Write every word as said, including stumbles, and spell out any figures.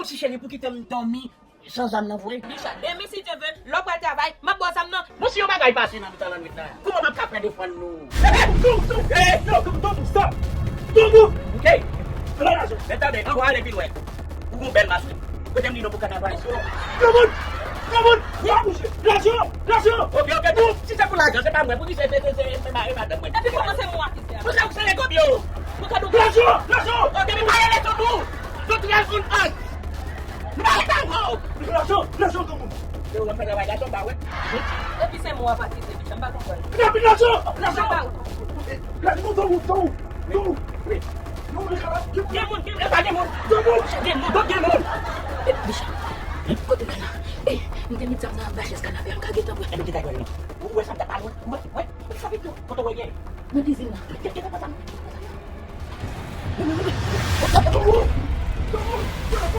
Ti cheri, pou kite m dòmi san zam nan vre. Bicha, demen si Dye vle, lè w pral travay, m ap ba w zam nan. Bon, si yon bagay pase nan mitan lannwit la, kòman m ap ka fè defann nou? Eh, tou, tou, eh, yo, tou, tou, stop. Tou, tou. Ok. Ala lajan. Men tande, anvan ale pi lwen. Ou gon bèl mas wi. Kote m di nou pou kanal pa isit? Granmoun! Granmoun! Granmoun! Lajan! Lajan! Ok, ok, tou. Si se pou lajan, se pa mwen. Pou ki se, se, se, se, se ma-, e madanm mwen? Epi kòman se mwen ki se a? Pou sa, ou se lego byo. Pou ka nou lajan! Lajan! Ok, men pa rele tonton. Tonton al konn an. Nou pa rele tonton. Lajan! Lajan, granmoun! Yo, w ap fè travay gason, pa wè? Epi se mwen w ap akize, bicha, m pa konprann. Rapid, lajan! Lajan! Lajan, non, tonton, tonton. Tonton. Non, men kala. Gen moun, gen moun. E pa gen moun. Tonton. Gen moun, gen moun.